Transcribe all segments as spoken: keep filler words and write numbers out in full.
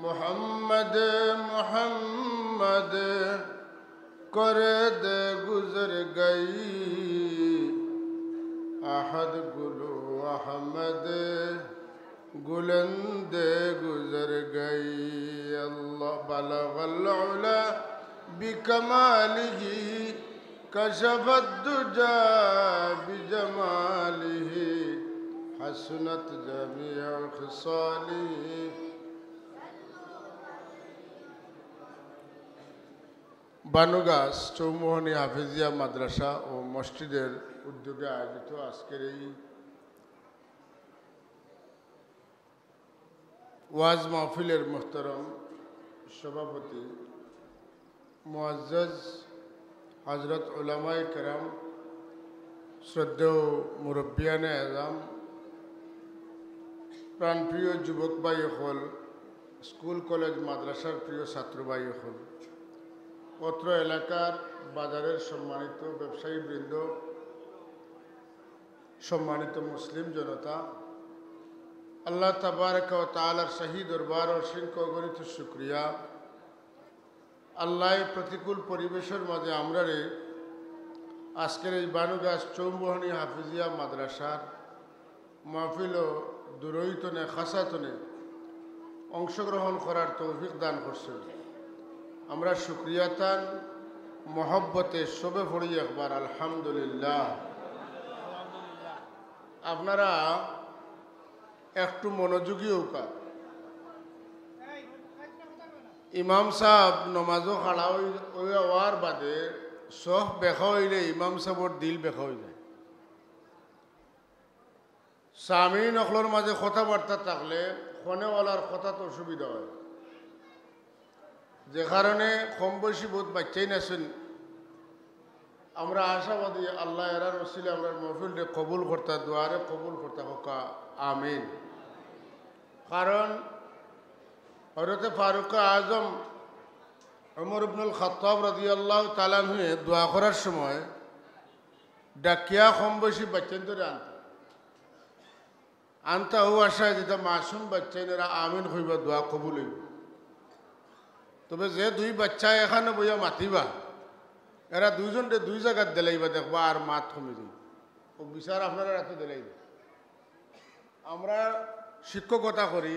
محمد، محمد، کر دے گزر گئی، احد گل و احمد، گلندے گزر گئی۔ اللہ بلغ العلا بکمالہ، کشف الدجی بجمالہ، حسنت جمیع خصالہ۔ বানুগাছ চৌমোহনী হাফিজিয়া মাদ্রাসা ও মসজিদের উদ্যোগে আয়োজিত আজকের এই ওয়াজ মাহফিলের মোহতরম সভাপতি, মুআজ্জাজ হযরত উলামায়ে কেরাম, শ্রদ্ধেয় মুরব্বিয়ানে আজম, প্রাণপ্রিয় যুবক ভাই অকল, স্কুল কলেজ মাদ্রাসার প্রিয় ছাত্র ভাই অকল, অত্র এলাকার বাজারের সম্মানিত ব্যবসায়ী বৃন্দ, সম্মানিত মুসলিম জনতা, আল্লাহ তাবারাকা ওয়া তাআলার শাহী দরবার অসংখ্য অগণিত শুকরিয়া। আল্লাহ এই প্রতিকূল পরিবেশর মাঝে আমরারে আজকের এই বানুগাছ চৌমোহনী হাফিজিয়া মাদ্রাসার মাহফিলো দূরইতনে খাসাতনে অংশগ্রহণ করার তৌফিক দান করছইন। আমরা শুকরিয়া তান মহব্বতে সবে পড়ি একবার আলহামদুলিল্লাহ। আপনারা একটু মনোযোগী অউক্কা। ইমাম সাব নমাজো খাড়া অই-, অইয়া অওয়ার বাদে সফ বেকা অইলে ইমাম সাবর দিল বেকা অই যায়। সামিন অকলর মাঝে কথাবার্তা থাকলে কনেওয়ালার কথাত অসুবিধা অয়, যে কারণে কম বয়সী বউত বাইচ্চাইন আছইন। আমরা আশাবাদী আল্লাহ এরার উসিলে আমরার মাহফিলরে কবুল করতা, দোয়ারে কবুল করতা, কউক্কা আমিন। কারণ হযরতে ফারুক আজম ওমর ইবনুল খাত্তাব রাদিয়াল্লাহু তাআলা আনহুয়ে দোয়া করার সময় ডাকিয়া কম বয়সী বাইচ্চাইন্তরে আনতা। আনতা অউ আশায় যেতা মাসুম বাইচ্চাইন এরা আমিন কইবা, দোয়া কবুল অইবো। তবে যে দুই বাইচ্চায় এখানো বইয়া মাতিবা, এরা দুইজনরে দুই জাগাত দিলাইবা, দেখবা আর মাত কমি যাইবো। অউ বিচার আপনারার আতো দিলাইবা। আমরা শিক্ষকতা করি,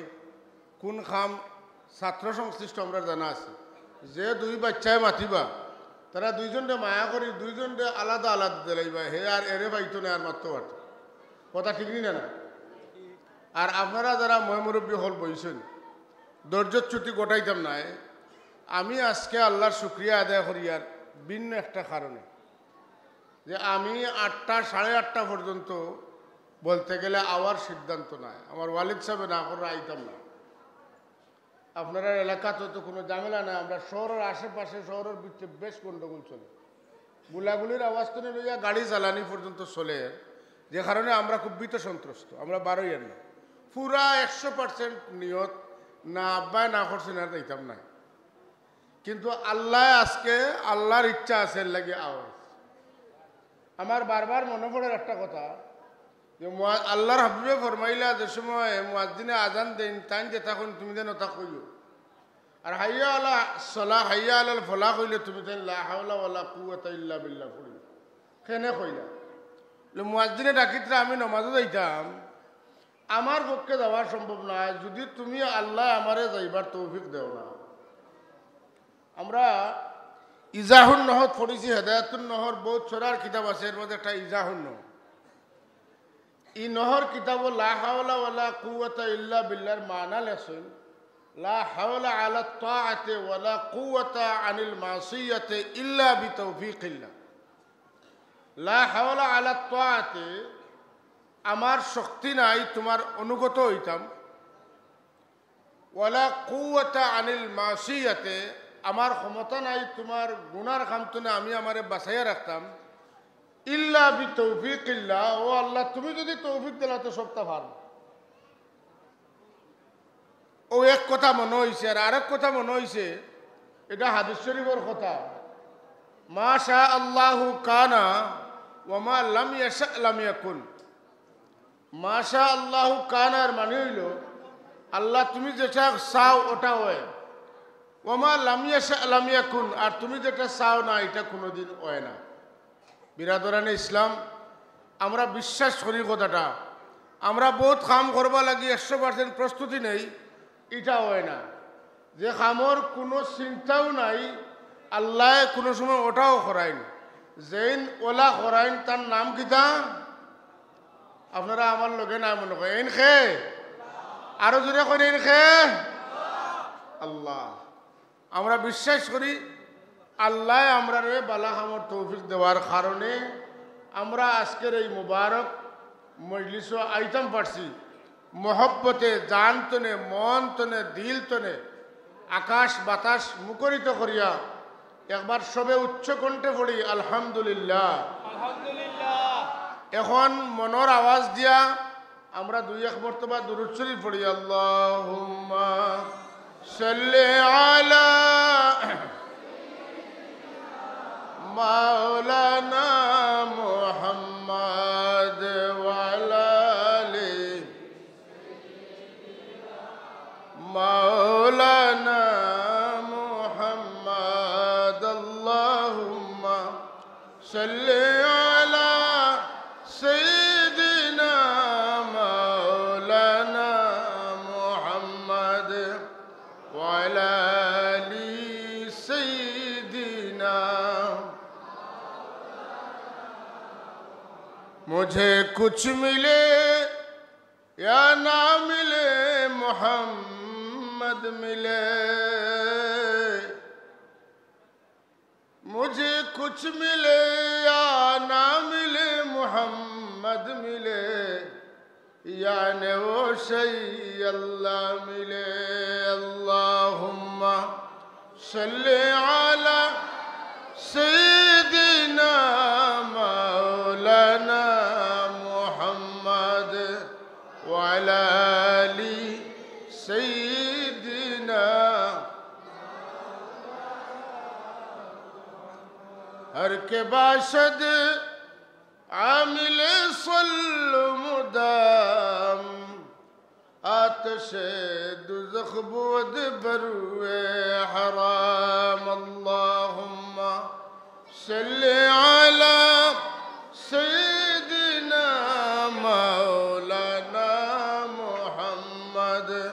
কুন কাম ছাত্র সংশ্লিষ্ট আমরার জানা আছে। যে দুই বাইচ্চায় মাতিবা, তারা দুইজনরে মায়া করি, দুইজনরে আলাদা আলাদা দিলাইবা, হে আর এরে পাইতো নায়, আর মাততো পারতো। কথা ঠিক নি না, না? আর আপনারা যারা ময়-মুরব্বি অকল বইছইন, ধৈর্যচ্যুতি ঘটাইতাম নায়। আমি আজকে আল্লাহর শুকরিয়া আদায় করিয়ার ভিন্ন একটা কারণে, যে আমি আটটা, সাড়ে আটটা পর্যন্ত বলতে গেলে আওয়ার সিদ্ধান্ত নায়। আমার ওয়ালিদ সাবে না করলে আইতাম না। আপনারার এলাকাত তো কুনু ঝামেলা নাই, আমরার শহরর আশেপাশে, শহরর ভিতরে বেশ গন্ডগোল চলে। গুলাগুলির আওয়াজ তনে লইয়া গাড়ি চালানি পর্যন্ত চলের, যে কারণে আমরা খুব ভীত সন্ত্রস্ত, আমরা বারইয়ার না। পুরা একশো percent নিয়ত না, আব্বায় না করছইন, আর যাইতাম নায়। কিন্তু আল্লায় আজকে, আল্লাহর ইচ্ছা আছে, এর লাগি আওয়াজ। আমার বারবার মনো পড়ের একটা কথা, যে মুয়া-, আল্লাহর হাবিবে ফরমাইলা, যে সময় মুয়াজ্জিনে আজান দেইন, তাইন যেতা কইন, তুমি যেন অতা কইও। আর হাইয়া আলা সলাহ, হাইয়া আলাল ফলাহ কইলে তুমি তাইন লা হাওলা ওয়ালা কুওয়াতা ইল্লা বিল্লাহ পড়িও। কেনে কইলা? বলে, মুয়াজ্জিনে ডাকিতরা, আমি নমাজো যাইতাম, আমার পক্ষে যাওয়া সম্ভব নায়, যদি তুমি আল্লায় আমারে যাইবার তৌফিক দেও না। আমরা ইজাহুন নহর পড়ছি, হেদায়াতুন নহর, বউত ছড়ার কিতাব আছে, এর মাঝে একটা ইজাহুন নহর। ই নহর কিতাবো লা হাওলা ওয়ালা কুওয়াতা ইল্লা বিল্লাহর মানা লেখছইন, লা হাওলা আলা তাআতি ওয়ালা কুওয়াতা আনিল মাসিয়াতি ইল্লা বিতাওফিকিল্লাহ। লা হাওলা আলা তাআতি, আমার শক্তি নাই তুমার অনুগত অইতাম। ওয়ালা কুওয়াতা আনিল মাসিয়াতে, আমার ক্ষমতা নাই তুমার গুনার কাম তনে আমি আমারে বাঁচাইয়া রাখতাম। ইল্লা বিতৌফিকিল্লাহ, ও আল্লাহ, তুমি যদি তৌফিক দিলা তো সবটা পারমু। অউ এক কথা মনো অইছে, আর আরেক কথা মনো অইছে, ইটা হাদিস শরীফর কথা, মা শা আল্লাহু কানা ওয়া মা লাম ইয়াশা লাম ইয়াকুন। মা শা আল্লাহু কানার মানে অইলো, আল্লাহ, তুমি যেটা চাও ওটা হয়। ওমা লাম ইয়াশা লাম ইয়াকুন, আর তুমি যেটা চাও না, এটা কোনোদিন হয় না। বিরাদরানে ইসলাম, আমরা বিশ্বাস করি কথাটা, আমরা বহুত কাম করবা লাগি একশো পার্সেন্ট প্রস্তুতি নেই, এটা হয় না। যে কামর কোনো চিন্তাও নাই, আল্লায় কোনো সময় ওটাও করাইন। যেইন ওলা করাইন, তার নাম কিতা? আপনারা আমার লগে নাই মনে কয়, এইন খে? আরো জোরে কইন, এইন খে? আল্লাহ। আমরা বিশ্বাস করি, আল্লায় আমরারে বালা কামর তৌফিক দেওয়ার কারণে আমরা আজকের এই মুবারক মজলিসো আইতাম পারছি। মহব্বতে, জান তনে, মন তনে, দিল তনে, আকাশ বাতাস মুখরিত করিয়া একবার সবে উচ্চ কণ্ঠে পড়ি, আলহামদুলিল্লাহ। আলহামদুলিল্লাহ। এখন মনর আওয়াজ দিয়া আমরা দুই এক মর্তবা দুরূদ শরীফ পড়ি, আল্লাহুম্মা সাল্লি আলা মাওলানা মুহাম্মদ ওয়া আলা আলি মাওলানা মুহাম্মদ। আল্লাহুম্মা সাল্লি আলা সাইয়্যিদিনা মাওলানা মুহাম্মদ ওয়া আলা আলি সাইয়্যিদিনা। মুঝে কুছ মিলে ইয়া না মিলে, মোহাম্মদ মিলে। মুঝে কুছ মিলে ইয়া না মিলে, মোহাম্মদ মিলে। ইয়ানে ও সেই আল্লাহ মিলে। আল্লাহুম্মা সাল্লি আলা সাইয়্যিদিনা মাওলানা মুহাম্মদ ওয়া আলা আলি সাইয়্যিদিনা। হর কে বাসদ আমিলে সল্লু মুদাম, আতশে দুজখ বুদ বরুয়ে হারাম। আল্লাহুম্মা সাল্লি আলা সাইয়্যিদিনা মাওলানা মুহাম্মদ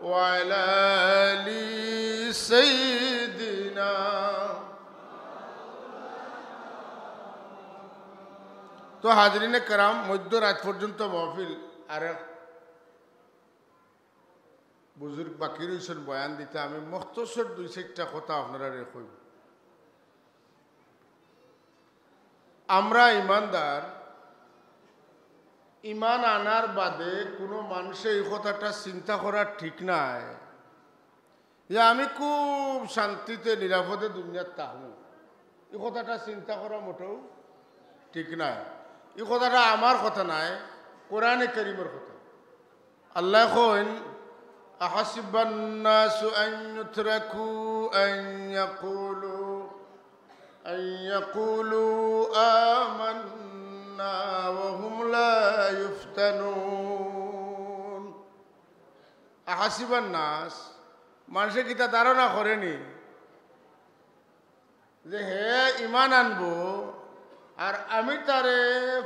ওয়া আলা আলি সাইয়্যিদিনা। তো হাজিরিনে কেরাম, মধ্য রাত পর্যন্ত মহফিল, আর বুজুর্গ বাকি রইছইন বয়ান দিতা, আমি মখতসর দুই চাইরটা কথা আপনারারে কইমু। আমরা ইমানদার, ইমান আনার বাদে কুনু মানষে ই কথাটা চিন্তা করা ঠিক নায় যে আমি খুব শান্তিতে নিরাপদে দুনিয়াত থাকমু। ই কথাটা চিন্তা করা মোটেও ঠিক নায়। ই কথাটা আমার কথা নায়, কোরআনে করিমর কথা। আল্লায় কইন, "আহাসিবান নাসু আন ইউতরাকু আন ইয়াকুলু, আন ইয়াকুলু আমান্না ওয়া হুম লা ইউফতানুন।" আহাসিবান নাস, মানষে কিতা ধারণা করেনি যে হে ইমান আনবো আর আমি তারে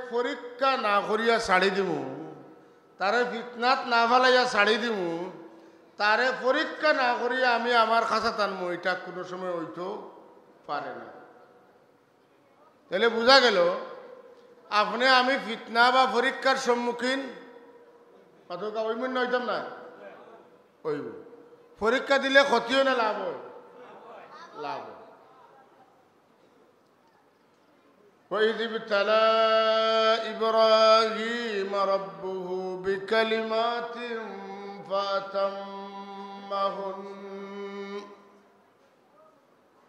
পরীক্ষা না করিয়া ছাড়ি দিমু, তারে ফিতনাত না ফালাইয়া ছাড়ি দিমু, তারে পরীক্ষা না করিয়া আমি আমার কাছা টানমু, ইটা কুনু সময় অইতো পারে না। তাইলে বুঝা গেল, আপনে আমি ফিতনা বা পরীক্ষার সম্মুখীন, কতকা অইমু না অইতাম না? অইবো। পরীক্ষা দিলে ক্ষতি অয় না লাভ অয়? লাভ অয়। وإذ ابتلى إبراهيم ربه بكلمات فأتمهن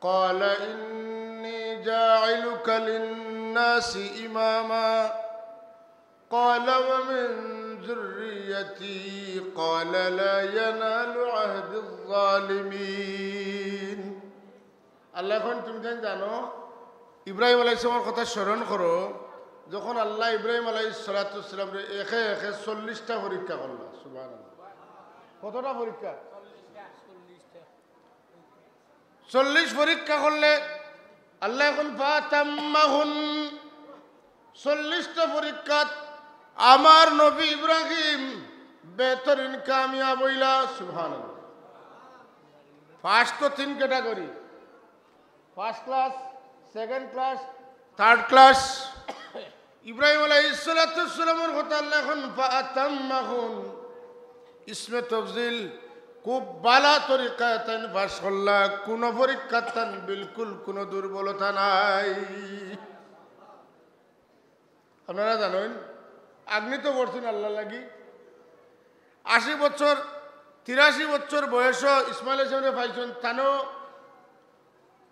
قال إني جاعلك للناس إماما قال ومن ذريتي قال لا ينال عهدي الظالمين। আল্লায় কইন, তুমি তাইন জানো, ইব্রাহিম আলাইহিস সালামর কথা স্মরণ করো, যখন আল্লায় ইব্রাহিম আলাইহিস সালাতু ওয়াস সালামরে একে একে চল্লিশটা পরীক্ষা করলা। সুবহানাল্লাহ। কতটা পরীক্ষা? চল্লিশ পরীক্ষা করলে আল্লায় কইন ফাতাম্মাহুন। চল্লিশটা পরীক্ষাত আমার নবী ইব্রাহিম বেহতরিন কামিয়াব অইলা। সুবহানাল্লাহ। ফার্স্ট তো তিন category, first class, second class, third class. Ibrahim আলাইহিস সালাতু ওয়াস সালামর কথা আল্লায় কইন ফাতাম্মাহুন। ইসমে তফজিল, খুব বালা তরিকায় তাইন পাস করলা, কুনু পরীক্ষাত তান বিলকুল কুনু দুর্বলতা নাই। আপনারা জানইন, আগ্নিত পড়ছইন আল্লার লাগি। আশি বছর, তিরাশি বছর বয়সো ইসমাইল ইসলামরে পাইছইন, তানও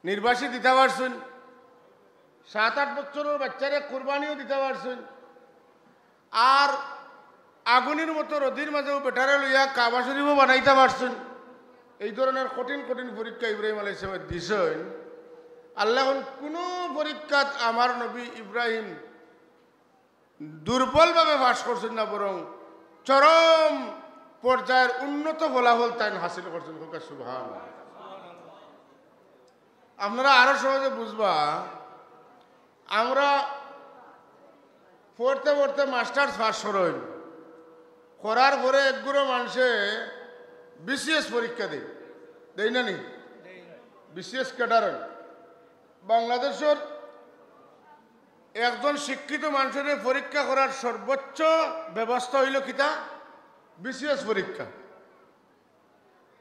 নির্বাসি দিতা পারছইন। সাত আট বছরর বাইচ্চারে কুরবানিও দিতা পারছইন। আর আগুনির মতো রোদির মাঝেও বেটারে লইয়া কাবা শরীফও বানাইতা পারছইন। এই ধরনের কঠিন কঠিন পরীক্ষা ইব্রাহিম আলাইহিস সালামে দিছইন। আল্লায় কইন কুনু পরীক্ষাত আমার নবী ইব্রাহিম দুর্বলভাবে পাস করছইন না, বরং চরম পর্যায়ের উন্নত ফলাফল তাইন হাসিল করছইন। কউক্কা সুবহানাল্লাহ। আপনারা আরো সহজে বুঝবা, আমরা পড়তে পড়তে মাস্টার্স পাস করইন, করার পরে একগুলো মানষে বিসিএস পরীক্ষা দেয়, দেয় না নি? বিসিএস ক্যাডার অইন। বাংলাদেশর একজন শিক্ষিত মানষরে পরীক্ষা করার সর্বোচ্চ ব্যবস্থা অইলো কিতা? বিসিএস পরীক্ষা।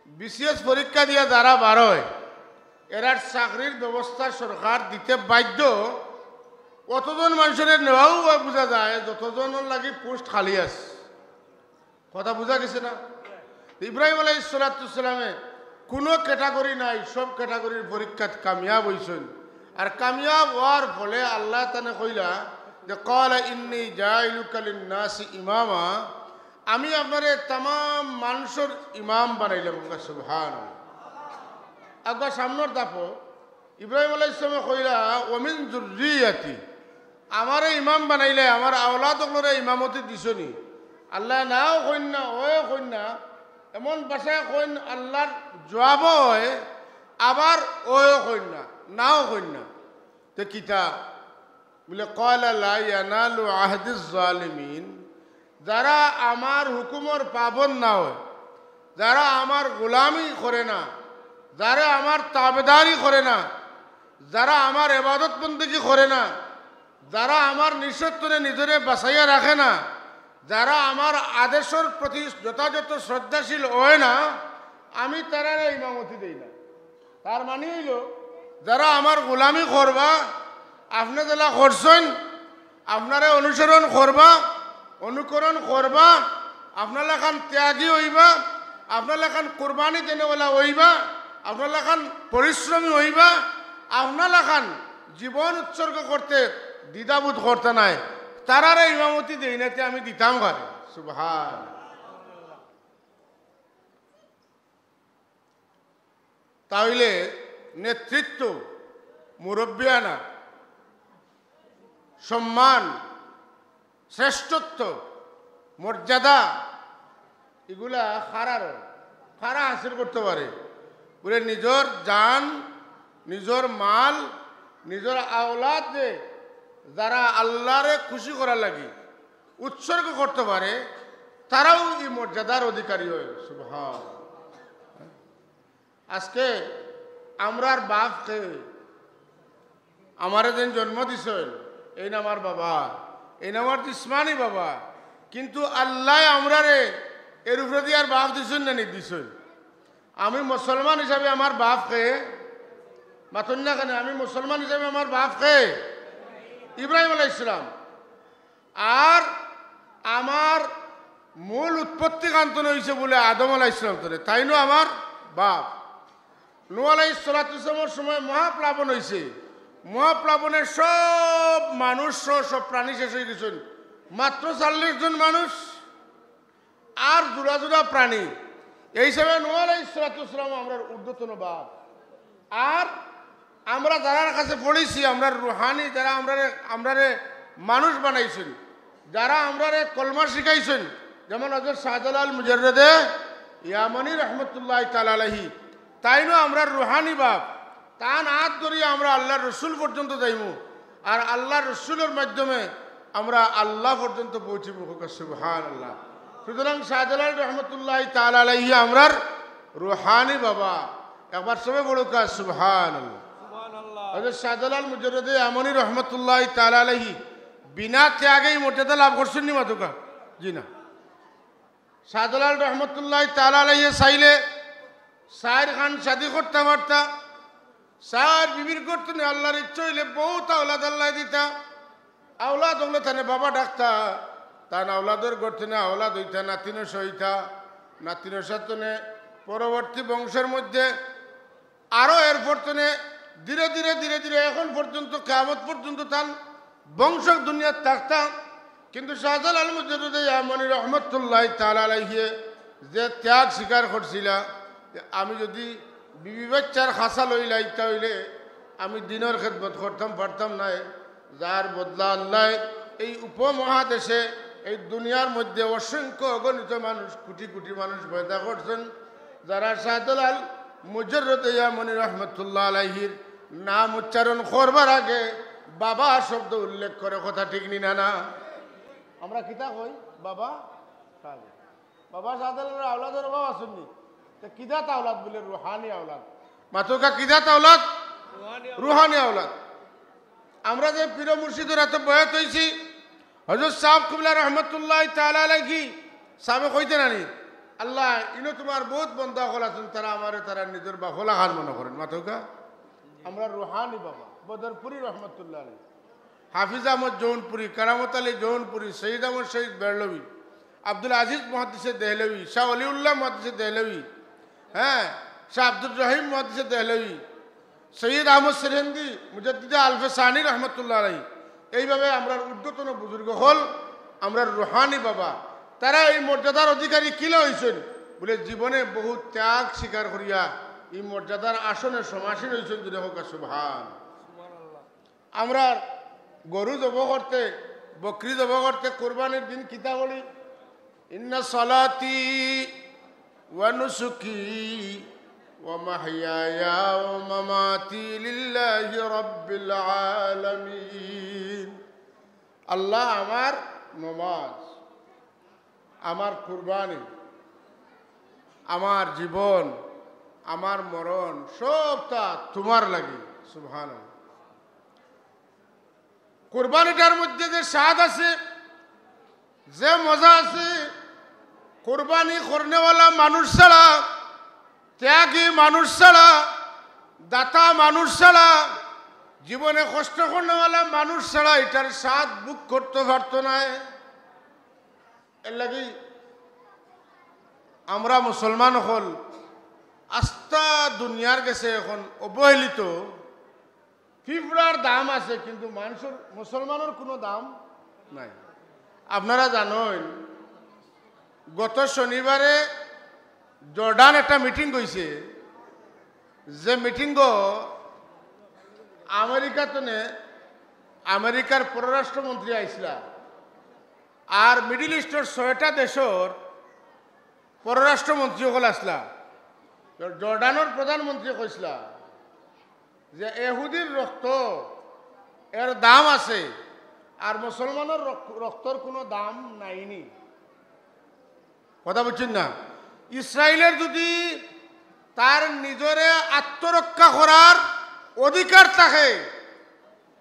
বিসিএস পরীক্ষা দিয়া যারা বারয়, এরার চাকরির ব্যবস্থা সরকার দিতে বাধ্য। অতজন মানষরে নেওয়াও বুঝা যায়, যতজনর লাগি পোস্ট খালি আছে। কথা বুঝা গেছে না? ইব্রাহিম আলাইহিস সালাতু ওয়াস সালামে কুনু ক্যাটাগরি নাই, সব ক্যাটাগরির পরীক্ষাত কামিয়াব অইছইন। আর কামিয়াব অওয়ার ফলে আল্লায় তানে কইলা যে, "ক্বালা ইন্নী জাইলুকা লিন-নাসি ইমামা", আমি আপনারে তামাম মানষর ইমাম বানাইলাম। সুবহানাল্লাহ। একবার সামনর দাপো ইব্রাহিম আলাইহিস সালামে কইলা, "ওয়া মিন যুররিয়াতি", আমারে ইমাম বানাইলে, আমার আওলাদ অকলরে ইমামতি দিছো নি? আল্লায় নাও কইন না, অয়ও কইন না। এমন ভাষায় কইন, আল্লার জবাবও অয়, আবার অয়ও কইন না, নাও কইন না। তে কিতা? বলে, "ক্বালা লা ইয়ানালু আহদিজ জালিমিন", যারা আমার হুকুমর পাবন্দ না অয়, যারা আমার গোলামি করে না, যারা আমার তাবেদারি করে না, যারা আমার ইবাদত বন্দেগি করে না, যারা আমার নিষেধ তনে নিজরে বাঁচাইয়া রাখে না, যারা আমার আদেশর প্রতি যথাযথ শ্রদ্ধাশীল অয় না, আমি তারারে ইমামতি দেই না। তার মানে অইলো, যারা আমার গোলামি করবা, আপনে যেলা করছইন, আপনারে অনুসরণ করবা, অনুকরণ করবা, আপনার লাখান ত্যাগী অইবা, আপনার লাখান কুরবানি দেনেওয়ালা অইবা, আপনার লাখান পরিশ্রমী অইবা, আপনার লাখান জীবন উৎসর্গ করতে দ্বিধাবোধ করতা নায়, তারারে ইমামতি দেই না, তে আমি দিতাম কারে। সুবহান। তাইলে নেতৃত্ব, মুরব্বিয়ানা, সম্মান, শ্রেষ্ঠত্ব, মর্যাদা, ইগুলা কারার, কারা হাসিল করতো পারে? বলে, নিজর জান, নিজর মাল, নিজর আওলাদ, যারা আল্লারে খুশি করার লাগি উৎসর্গ করতো পারে, তারাউ ই মর্যাদার অধিকারী অয়। সুবহান। আজকে আমরার বাপ কে? আমারে যেইন জন্ম দিছইন, এইন আমার বাবা, এইন আমার জিসমানি বাবা, কিন্তু আল্লায় আমরারে এর উপরেদি আর বাপ দিছইন না নি? দিছইন। আমি মুসলমান হিসাবে আমার বাপ কে? মাতইন না কেনে? আমি মুসলমান হিসাবে আমার বাপ কে? ইব্রাহিম আলাইহিস সালাম। আর আমার মূল উৎপত্তি কান তনে অইছে বলে আদম আলাইহিস সালাম তনে, তাইনও আমার বাপ। নূহ আলাইহিস সালাতু ওয়াস সালামর সময় মহাপ্লাবন অইছে, মহাপ্লাবনে সব মানুষ সহ সব প্রাণী শেষ অইগেছইন, মাত্র চল্লিশ জন মানুষ আর জুড়া জুড়া প্রাণী। এই হিসাবে নূহ আলাইহিস সালাতু ওয়াস সালাম আমরার ঊর্ধ্বতন বাপ। আর আমরা যারার কাছে পড়ছি, আমরার রুহানি, যারা আমরারে, আমরারে মানুষ বানাইছইন, যারা আমরারে কলমা শিখাইছইন, যেমন হযরত শাহজালাল মুজাররদে ইয়ামনি রহমতুল্লাহ তাআলা আলাইহি, তাইনও আমরার রুহানি বাপ। তান আত ধরিয়া আমরা আল্লার রসুল পর্যন্ত যাইমু, আর আল্লার রসুলর মাধ্যমে আমরা আল্লা পর্যন্ত পৌঁছিমু। কউক্কা সুবহানাল্লাহ। সুতরাং শাহজালাল রহমতুল্লাহ তাআলা আলাইহি আমরার রুহানি বাবা। একবার সবে বলুক্কা সুবহানাল্লাহ। হযরত শাহজালাল মুজাররদে ইয়ামনি রহমতুল্লাহ তাআলা আলাইহি বিনা ত্যাগেই মর্যাদা লাভ করছইন নি মাতুক্কা? জি না। শাহজালাল রহমতুল্লাহ তাআলা আলাইহি চাইলে চাইর খান শাদি করতা পারতা, চাইর বিবির ঘর তনে আল্লার ইচ্ছা অইলে বউত আওলাদ আল্লায় দিতা। আওলাদ অকলে তানে বাবা ডাকতা, তান আওলাদর ঘর তনে আওলাদ অইতা, নাতি নশা অইতা, নাতি নশার তনে পরবর্তী বংশর মধ্যে আরো এরপর তনে ধীরে ধীরে ধীরে ধীরে এখন পর্যন্ত কিয়ামত পর্যন্ত তান বংশ দুনিয়াত থাকতা। কিন্তু শাহজালাল মুজাররদে ইয়ামনি রহমতুল্লাহ তাআলা আলাইহি যে ত্যাগ স্বীকার করছিলা, যে আমি যদি বিবি বাচ্চার খাসা লইলাই, তা অইলে আমি দিনর খেদমত করতাম পারতাম নায়। যার বদলা আল্লায় এই উপমহাদেশে, এই দুনিয়ার মধ্যে অসংখ্য অগণিত মানুষ, কোটি কোটি মানুষ পয়দা করছইন, যারা শাহজালাল মুজাররদে ইয়ামনি রহমতুল্লাহ আলাইহির নাম উচ্চারণ করবার আগে বাবা শব্দ উল্লেখ করে। কথা ঠিক নি না? না, আমরা কিতা কই? বাবা। বাবা শাহজালালর আওলাদর অভাব আছইন নি? তে কিজাত আওলাদ বুলে? রুহানি আওলাদ। মাতুক্কা কিজাত আওলাদ? রুহানি আওলাদ। আমরা যে পীর মুর্শিদর আতো বয়াত অইছি, হযরত ছাব কিবলা রহমতুল্লাহ তাআলা আলাইহি ছাবে কইতা নানি, "আল্লা, ইনো তুমার বউত বন্দা অকল আছইন, তারা আমারে তারা নিজর বাফ লাখান মনো করইন।" মাতুক্কা আমরার রুহানি বাবা বদরপুরি রহমতুল্লাহ আলাইহি। হাফিজ আহমদ জৌনপুরি, কারামত আলী জৌনপুরি, সৈয়দ আহমদ শহীদ বেরলভী, আব্দুল আজিজ মুহাদ্দিসে দেহলভী, শাহ অলিউল্লাহ মুহাদ্দিসে দেহলভী, হ্যাঁ, শাহ আব্দুর রহিম মুহাদ্দিসে দেহলভী, সৈয়দ আহমদ সিরহিন্দি, মুজাদ্দিদে আলফে সানি রহমতুল্লাহ আলাইহি। এইভাবে আমরার ঊর্ধ্বতন বুজুর্গ অকল, আমরার রুহানি বাবা, তারা এই মর্যাদার অধিকারী কিলা অইছইন? বুলে জীবনে বহুত ত্যাগ স্বীকার করিয়া এই মর্যাদার আসনে সমাসীন অইছইন। জুরে কউক্কা সুবহান। আমরার গরু জব করতে, বকরি জব করতে, কুরবানির দিন কিতা করি? ইন্না সলাতি ওয়া নুসুকি ওয়া মাহইয়ায়া ওয়া মামাতি লিল্লাহি রাব্বিল আলামিন। আল্লা, আমার নমাজ, আমার কুরবানি, আমার জীবন, আমার মরণ, সবতা তুমার লাগি। সুবহানাল্লাহ। কুরবানিটার মধ্যে যে স্বাদ আছে, যে মজা আছে, কুরবানি করনেওয়ালা মানুষ ছাড়া, ত্যাগী মানুষ ছাড়া, দাতা মানুষ ছাড়া, জীবনে কষ্ট করনেওয়ালা মানুষ ছাড়া ইটার স্বাদ ভোগ করতো পারতো নায়। এরলাগি আমরা মুসলমান অকল আস্তা দুনিয়ার গেছে এখন অবহেলিত। পিঁপড়ার দাম আছে, কিন্তু মানষর, মুসলমানর কুনু দাম নাই। আপনারা জানইন, গত শনিবারে জর্ডান একটা মিটিং অইছে, যে মিটিংও আমেরিকা তনে, আমেরিকার পররাষ্ট্রমন্ত্রী আইছলা, আর মিডল ইস্টর ছয়টা দেশর পররাষ্ট্রমন্ত্রী অকল আছলা। জর্ডানর প্রধানমন্ত্রী কইছলা যে এহুদির রক্ত এর দাম আছে, আর মুসলমানর রক-, রক্তর কুনু দাম নাইনি। কথা বুঝছইন না? ইসরাইলর যদি তার নিজরে আত্মরক্ষা করার অধিকার থাকে,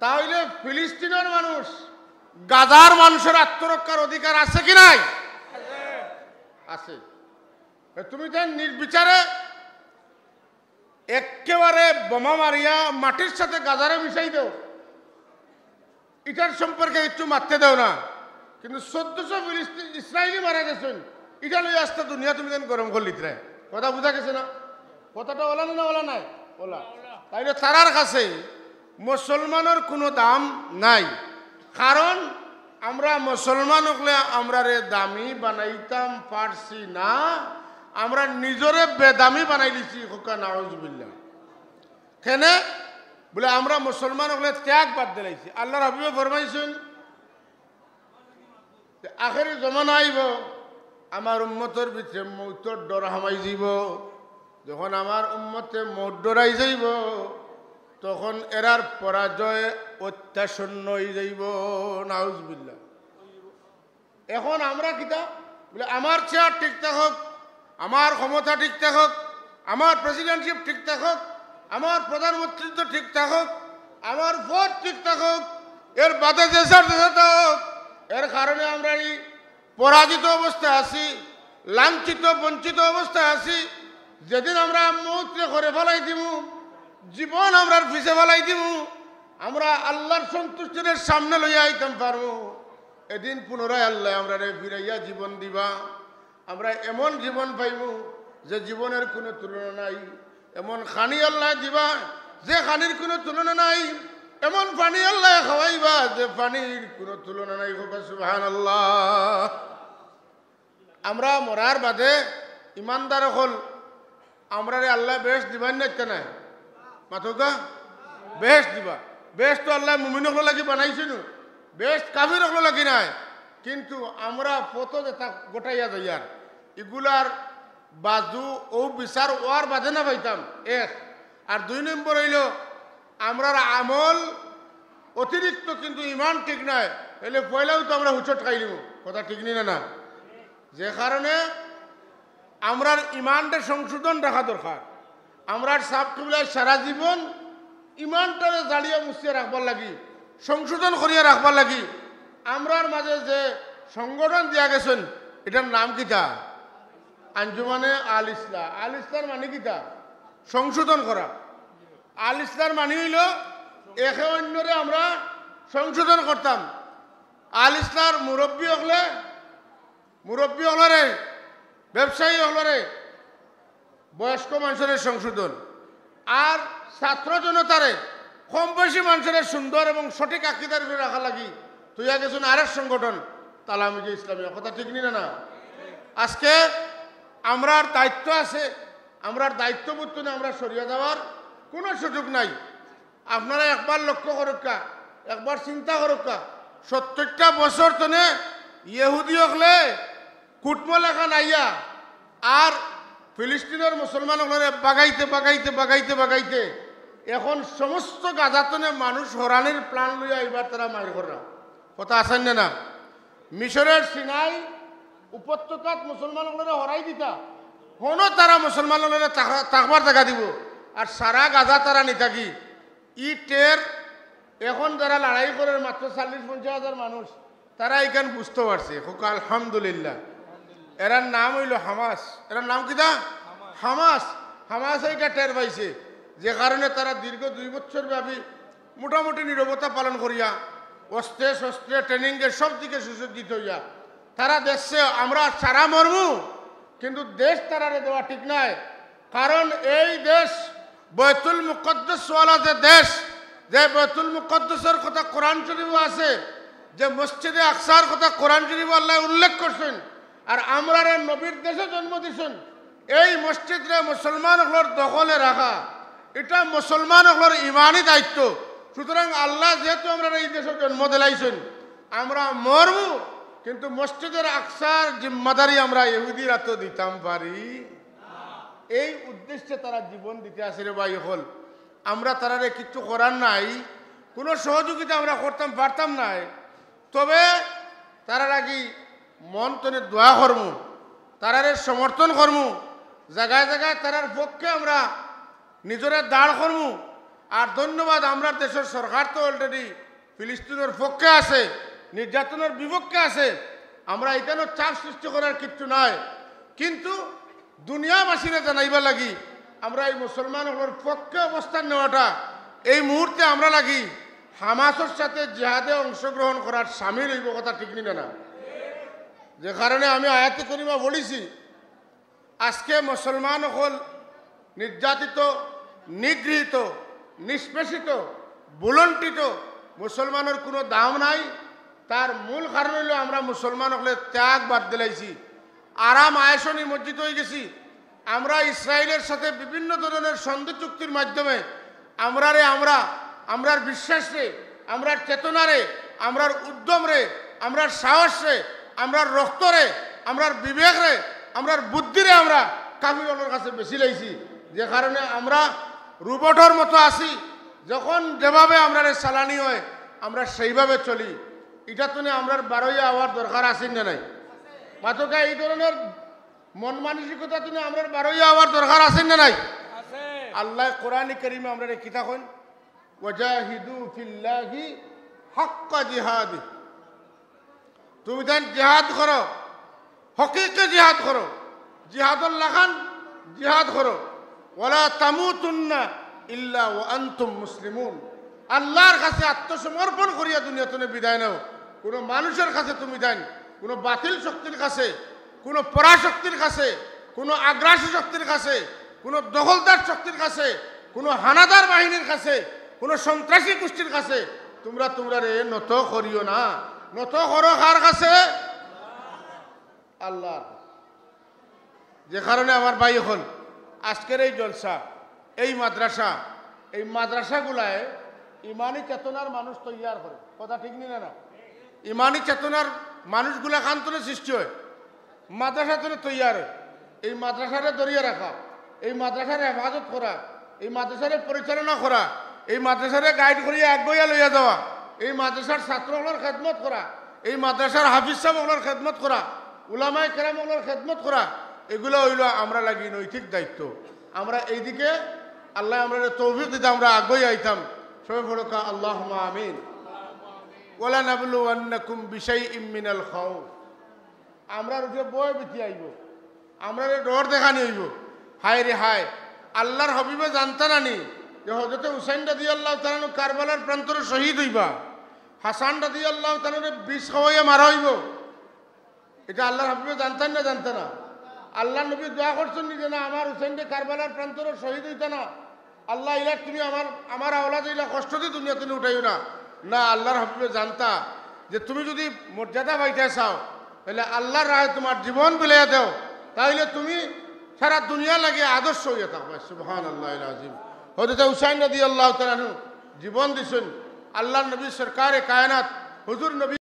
তা অইলে ফিলিস্তিনর মানুষ, গাজার মানুষর আত্মরক্ষার অধিকার আছে কি নাই? আছে। এ, তুমি তাই নির্বিচারে একেবারে বোমা মারিয়া মাটির সাথে গাজারে মিশাই দেও, ইটার সম্পর্কে কিচ্ছু মাততে দেও না। কিন্তু চৌদ্দশো ফিলিস্তিন, ইসরায়েলি মারা গেছইন, ইটা লইয়া আস্তা দুনিয়া তুমি যেন গরম করলিতরায়। কথা বুঝা গেছে না? কথাটা অলা না, না অলা নায়? অলা। তাইলে তারার কাছে মুসলমানর কুনু দাম নাই, কারণ আমরা মুসলমান অকলে আমরারে দামি বানাইতাম পারছি না, আমরা নিজরে বেদামি বানাইলিছি। কউক্কা নাউজুবিল্লাহ। কেনে? বুলে, আমরা মুসলমান অকলে ত্যাগ বাদ দিলাইছি। আল্লার হাবিবে ফরমাইছইন যে আখেরি জমানা আইবো, আমার উম্মতর ভিতরে মৌতর ডর হামাই যাইব। যখন আমার উম্মতে মৌত ডরাই যাইব, তখন এরার পরাজয় অত্যাসন্ন অই যাইব। নাউজুবিল্লাহ। এখন আমরা কিতা বলে, আমার চেয়ার ঠিক থাকুক, আমার ক্ষমতা ঠিক থাকুক, আমার প্রেসিডেন্টশিপ ঠিক থাকুক, আমার প্রধানমন্ত্রিত্ব ঠিক থাকুক, আমার ভোট ঠিক থাকুক, এর বাদে যে স্যার যে থাকুক, এর কারণে আমরা এই পরাজিত অবস্থায় আছি, লাঞ্ছিত বঞ্চিত অবস্থায় আছি। যেদিন আমরা মৌতরে করে ফালাই দিমু, জীবন আমরার পিছে ফালাই দিমু, আমরা আল্লাহর সন্তুষ্টির সামনে লইয়া আইতাম পারমু। এদিন পুনরায় আল্লাহ আমরারে ফিরাইয়া জীবন দিবা। আমরা এমন জীবন পাইমু, যে জীবনের কোনো তুলনা নাই, এমন খানি আল্লাহ দিবা, যে খানির কোনো তুলনা নাই, এমন পানি আল্লাহ খাওয়াইবা, যে পানির কোনো তুলনা নাই। কউক্কা সুবহানাল্লাহ। আমরা মরার বাদে ইমানদার অকল, আমরারে আল্লাহ বেহেশত দিবা নি না? মাতউক্কা, বেহেশত দিবা। বেহেশত তো আল্লাহ মুমিন অকলর লাগি বানাইছইন নু, বেহেশত কাফির অকলর লাগি নায়। কিন্তু আমরা পথ যেতা গটাইয়া যাইয়ার, ইগুলার বাজু অউ বিচার অওয়ার বাদে না পাইতাম, এক। আর দুই নম্বর অইলো, আমরার আমল অতিরিক্ত কিন্তু ইমান ঠিক নায়, তাইলে পয়লাউ তো আমরা হুচট খাইলিমু। কথা ঠিক নি না? না, যে কারণে আমরার ইমানটা সংশোধন রাখা দরকার। আমরার সাব কিবলায় সারা জীবন ইমানটারে জাড়িয়া মুছিয়া রাখবার লাগি, সংশোধন করিয়া রাখবার লাগি আমরার মাঝে যে সংগঠন দিয়া গেছইন, এটার নাম কিতা? আঞ্জুমানে আল ইসলাহ। আল ইসলাহর মানে কিতা? সংশোধন করা। আল ইসলাহর মানে অইলো একে অইন্যরে আমরা সংশোধন করতাম। আল ইসলাহর মুরব্বী অকলে, মুরব্বী অকলরে, ব্যবসায়ী অকলরে, বয়স্ক মানষরে সংশোধন, আর ছাত্র জনতারে, কম বয়সী মানষরে সুন্দর এবং সঠিক আকিদার উপরে রাখার লাগি থইয়া গেছইন আরেক সংগঠন, তালামিজে ইসলামিয়া। কথা ঠিক নি না? না, আজকে আমরার দায়িত্ব আছে, আমরার দায়িত্ববোধ থনে আমরা সরিয়া যাওয়ার কোনো সুযোগ নাই। আপনারা একবার লক্ষ্য করউক্কা, একবার চিন্তা করউক্কা, সত্তরটা বছর থনে ইহুদি অকলে কুটমল এখান আইয়া আর ফিলিস্তিনর মুসলমান অকলরে বাগাইতে, বাগাইতে, বাগাইতে, বাগাইতে এখন সমস্ত গাজা থনে মানুষ হরানির প্ল্যান লইয়া ইবার তারা মাইর কররা। কথা আছে নি না? না, মিশরের সিনাই উপত্যকাত মুসলমান অকলরে হরাই দিতা, হনো তারা মুসলমান অকলরে থাকা-, থাকবার জাগা দিবো, আর সারা গাজা তারা নিতাগি। ই টের এখন যারা লড়াই করের, মাত্র চল্লিশ পঞ্চাশ হাজার মানুষ, তারা ইখান বুঝতো পারছে। কউক্কা আলহামদুলিল্লাহ। এরার নাম অইলো হামাস। এরার নাম কিতা? হামাস। হামাসে ইটা টের পাইছে, যে কারণে তারা দীর্ঘ দুই বছর ব্যাপী মোটামুটি নীরবতা পালন করিয়া, অস্ত্রে শস্ত্রে, ট্রেনিংয়ে সব দিকে সুসজ্জিত অইয়া তারা দেখছে আমরা সারা মরমু, কিন্তু দেশ তারারে দেওয়া ঠিক নায়। কারণ এই দেশ বয়তুল মুকদ্দসওয়ালা যে দেশ, যে বয়তুল মুকদ্দসর কথা কোরআন শরীফো আছে, যে মসজিদে আকসার কথা কোরআন শরীফো আল্লায় উল্লেখ করছইন, আর আমরারে নবীর দেশো জন্ম দিছইন, এই মসজিদরে মুসলমান অকলর দখলে রাখা, ইটা মুসলমান অকলর ইমানি দায়িত্ব। সুতরাং আল্লায় যেহেতু আমরারে ই দেশো জন্ম দিলাইছইন, আমরা মরমু, কিন্তু মসজিদে আকসার জিম্মাদারি আমরা ইহুদির আতো দিতাম পারি। এই উদ্দেশ্যে তারা জীবন দিতে আছে রে ভাই অকল। আমরা তারারে কিচ্ছু করার নাই, কোনো সহযোগিতা আমরা করতাম পারতাম নায়। তবে তারার লাগি মন থনে দোয়া করমু, তারারে সমর্থন করমু, জাগায় জাগায় তারার পক্ষে আমরা নিজরে দাঁড় করমু। আর ধন্যবাদ, আমরার দেশর সরকার তো already ফিলিস্তিনর পক্ষে আছে, নির্যাতনর বিপক্ষে আছে। আমরা ইখানো চাপ সৃষ্টি করার কিচ্ছু নাই, কিন্তু দুনিয়াবাসীরে জানাইবার লাগি আমরা এই মুসলমান অকলর পক্ষে অবস্থান নেওয়াটা এই মুহূর্তে আমরা লাগি হামাসর সাথে জিহাদে অংশগ্রহণ করার সামিল অইবো। কথা ঠিক নি না? না, যে কারণে আমি আয়াতে করিমা পড়ছি, আজকে মুসলমান অকল নির্যাতিত, নিগৃহীত, নিষ্পেষিত, ভূলুণ্ঠিত, মুসলমানর কোনো দাম নাই। তার মূল কারণ অইলো আমরা মুসলমান অকলে ত্যাগ বাদ দিলাইছি, আরাম আয়েশো নিমজ্জিত অইগেছি। আমরা ইসরায়েলের সাথে বিভিন্ন ধরনের সন্ধি চুক্তির মাধ্যমে আমরারে, আমরা, আমরার বিশ্বাসরে, আমরার চেতনারে, আমরার উদ্যমরে, আমরার সাহসরে, আমরার রক্তরে, আমরার বিবেকরে, আমরার বুদ্ধিরে আমরা কাফির অকলর কাছে বেচিলাইছি, যে কারণে আমরা রোবটর মতো আছি। যখন যেভাবে আমরারে চালানি অয়, আমরা সেইভাবে চলি। ইটা তুনে আমরার বারইয়া অওয়ার দরকার আছে না নাই? মাতকা, এই ধরনের মন মানসিকতা তুনে আমরার বারইয়া অওয়ার দরকার আছে না নাই? আল্লায় কোরআনে কারিমে আমরারে কিতা কইন? "ওয়াজাহিদু ফিল্লাহি হাক্কা জিহাদি।" তুমি তাইন জিহাদ করো, হকিকি জিহাদ করো, জিহাদর লাখান জিহাদ করো। "ওয়ালা তামুতুন্না ইল্লা ওয়া আনতুম মুসলিমুন।" আল্লাহর কাছে আত্মসমর্পণ করিয়া দুনিয়া তুনে বিদায় নেও। কোনো মানুষর কাছে তুমি তাইন, কোনো বাতিল শক্তির কাছে, কোনো পরাশক্তির কাছে, কোনো আগ্রাসী শক্তির কাছে, কোনো দখলদার শক্তির কাছে, কোনো হানাদার বাহিনীর কাছে, কোনো সন্ত্রাসী গোষ্ঠীর কাছে তুমরা তুমরারে নত করিও না। নত করো কার কাছে? আল্লাহর। যে কারণে আমার ভাই অকল, আজকের এই জলসা, এই মাদ্রাসা, এই মাদ্রাসাগুলায় ইমানি চেতনার মানুষ তৈয়ার করে। কথা ঠিক নি না? না, ইমানি চেতনার মানুষগুলা কান তুনে সৃষ্টি অয়, মাদ্রাসা তুনে তৈয়ার অয়। এই মাদ্রাসারে ধরিয়া রাখা, এই মাদ্রাসার হেফাজত করা, এই মাদ্রাসারে পরিচালনা করা, এই মাদ্রাসারে গাইড করিয়া আগুয়াইয়া লইয়া যাওয়া, এই মাদ্রাসার ছাত্র অকলর খেদমত করা, এই মাদ্রাসার হাফিজ সাব অকলর খেদমত করা, উলামায়ে কেরাম অকলর খেদমত করা, এগুলা অইলো আমরার লাগি নৈতিক দায়িত্ব। আমরা এইদিকে আল্লায় আমরারে তৌফিক দিতা, আমরা আগুয়াইয়া আইতাম। সবে পড়ুক্কা, আল্লাহুম্মা আমিন। "ওয়ালা নাবলুওয়ান্নাকুম বিশাইইম মিনাল খাউফ।" আমরার উপরে ভয় ভীতি আইবো, আমরারে ডর দেখানি অইবো। হায় রে হায়, আল্লাহর হাবিবে জানতা না নি যে হযরতে হুসাইন রাদিয়াল্লাহু তাআলা আনহু কারবালার প্রান্তরে শহীদ অইবা, হাসান রাদিয়াল্লাহু তাআলা আনহুরে বিষ খাওয়াইয়া মারা অইবো? ইটা আল্লাহর হাবিবে জানতা না, জানতা না? আল্লাহর নবী দোয়া করছইন নি যে, "না, আমার হুসাইনরে কারবালার প্রান্তরে শহীদ অইতা না, আল্লাহ, ইলা তুমি আমার, আমার আওলাদরে ইলা কষ্ট দি দুনিয়া তুনে উঠাইও না।" না, আল্লাহর হাবিবে জানতা যে তুমি যদি মর্যাদা পাইতায় চাও, তাইলে আল্লাহর রাহে তুমার জীবন বিলাইয়া দেও, তাইলে তুমি সারা দুনিয়ার লাগি আদর্শ অইয়া থাকবায়। সুবহানাল্লাহিল আজিম। হযরতে হুসাইন রাদিয়াল্লাহু তাআলা আনহু জীবন দিছইন, আল্লাহর নবী সরকারে কায়নাত হুজুর নবী